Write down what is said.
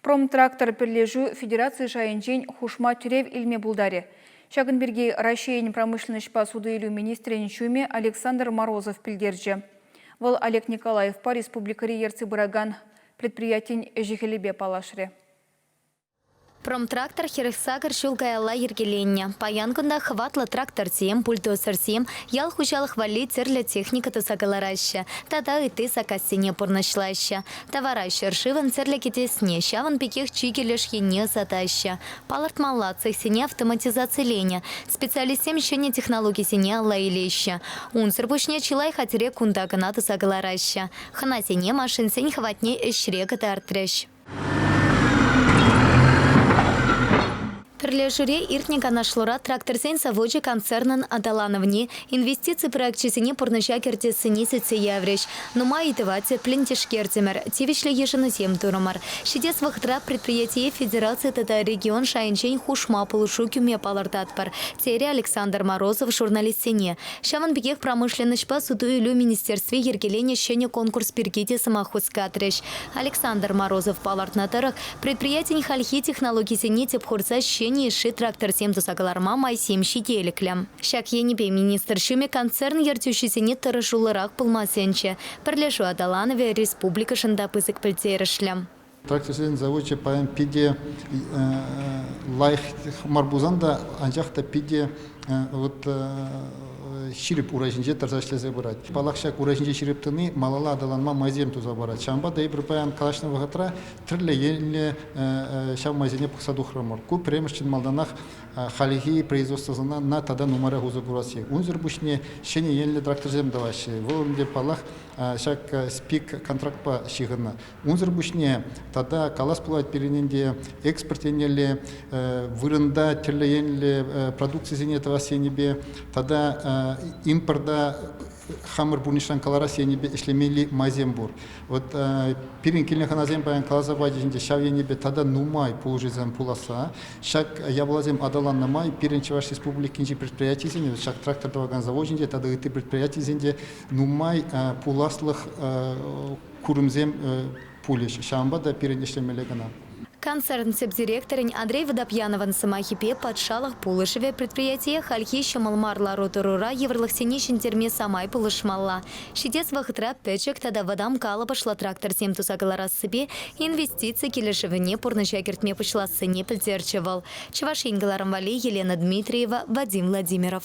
Промтрактор пӗрлешӳ федераци шайӗнчен хушма тӗрев илме пултарӗ. Ҫакӑн пирки Раҫҫейӗн промышленноҫпа суту-илӳ министрӗн ҫумӗ Александр Морозов пӗлтерчӗ. Вӑл Олег Николаевпа республикӑри ертсе пыракан предприятин ӗҫӗ-хӗлӗпе паллашрӗ. Промтрактор 48 ҫул каялла йӗркеленнӗ. Паян кунта хӑватлӑ тракторсем, бульдозерсем, ял хуҫалӑх валли тӗрлӗ техника туса кӑлараҫҫӗ тата ытти заказсене пурнӑҫлаҫҫӗ. Тавара ҫӗршывӑн тӗрлӗ кӗтесне, ҫавӑн пекех чикӗ леш енне ӑсатаҫҫӗ. Палӑртмалла, цехсене автоматизациленӗ. Специалистсем ҫӗнӗ технологисене алла илеҫҫӗ. Унсӑр пуҫне чылай хатӗре кунта кӑна туса кӑлараҫҫӗ. Хӑнасене машинсен хӑватне ӗҫре кӑтартрӗҫ. Пӗрлешӳре иртнӗ канашлура Тракторсен завочӗ концернӑн аталанӑвне, инвестици проекчӗсене пурнӑҫа кӗртессине сӳтсе яврӗҫ. Нумай ыйтӑва тӗплӗн тишкертӗмӗр, тивӗҫлӗ йышӑнусем турӑмӑр. Ҫитес вӑхӑтра предприятие федераци тата регион шайӗнчен хушма пулӑшу кӳме палӑртатпӑр, терӗ Александр Морозов журналистсене. Ҫавӑн пекех промышленноҫпа суту-илӳ министерстви йӗркеленӗ ҫӗнӗ конкурс пирки те сӑмах хускатрӗҫ. Александр Морозов палӑртнӑ тӑрӑх, предприятин хальхи технологисене тӗп хурса ҫӗнӗ йышши тракторсем туса кӑларма майсем ҫителӗклӗ. Ҫак енӗпе министр ҫумӗ концерн ертӳҫисене тӑрӑшуллӑрах пулма сӗнчӗ. Пӗрлешӳ аталанӑвӗ республикӑшӑн та пысӑк пӗлтерӗшлӗ. Тракторсен завочӗ паян питӗ лайӑх мар пулсан та, анчах та питӗ вот ҫирӗп ура ҫинче тӑрса ӗҫлесе пырать. Паллах, ҫак ура ҫинче ҫирӗп тӑни малалла аталанма майсем туса парать. Ҫавӑнпа та эпир паян калаҫнӑ вӑхӑтра тӗрлӗ енлӗ ҫав майсене пӑхса тухрӑмӑр. Ку пӗрремӗш чӑн малтанах хальхи производствӑсена тата нумайрах усӑ курасси. Унсӑр пуҫне ҫӗнӗ енлӗ тракторсем тӑваҫҫӗ. Вӑл ӗнтӗ, паллах, ҫак СПИК контрактпа ҫыхӑннӑ. Унсӑр пуҫне тата калас пулать пирӗн ӗнтӗ экспорт еннелле, вырӑнта тӗрлӗ енлӗ продукцисене тӑвас енӗпе тата импорта хамӑр пурнӑҫран кӑларас енӗпе ӗҫлемелли майсем пур. Вот пирӗн килнӗ хӑнасем паян каласа пачӗҫ ӗнтӗ ҫав енӗпе тата нумай пулӑшусем пуласса. Ҫак япаласем аталаннӑ май пирӗн Чӑваш Республикинчи предприятисене, ҫак трактор тӑвакан завочӗнче тата ытти предприятисенче нумай пуласлӑх курӑмсем пулӗҫ. Ҫавӑнпа та пирӗн ӗҫлемелле кӑна. Концерн тӗп директорӗн Андрей Водопьяновӑн сӑмахӗпе патшалӑх пулӑшӑвӗ предприятие хальхи ҫӑмӑл мар лару-тӑрура йывӑрлӑхсене ҫӗнтерме самай пулӑшмалла. Ҫитес вӑхӑтра пӗчӗк тата вӑтам калӑпӑшлӑ тракторсем туса кӑларассипе инвестици килӗшӗвне пурнӑҫа кӗртме пуҫлассине пӗлтерчӗ вӑл. Чӑваш Ен кӑларӑм валли Елена Дмитриева, Вадим Владимиров.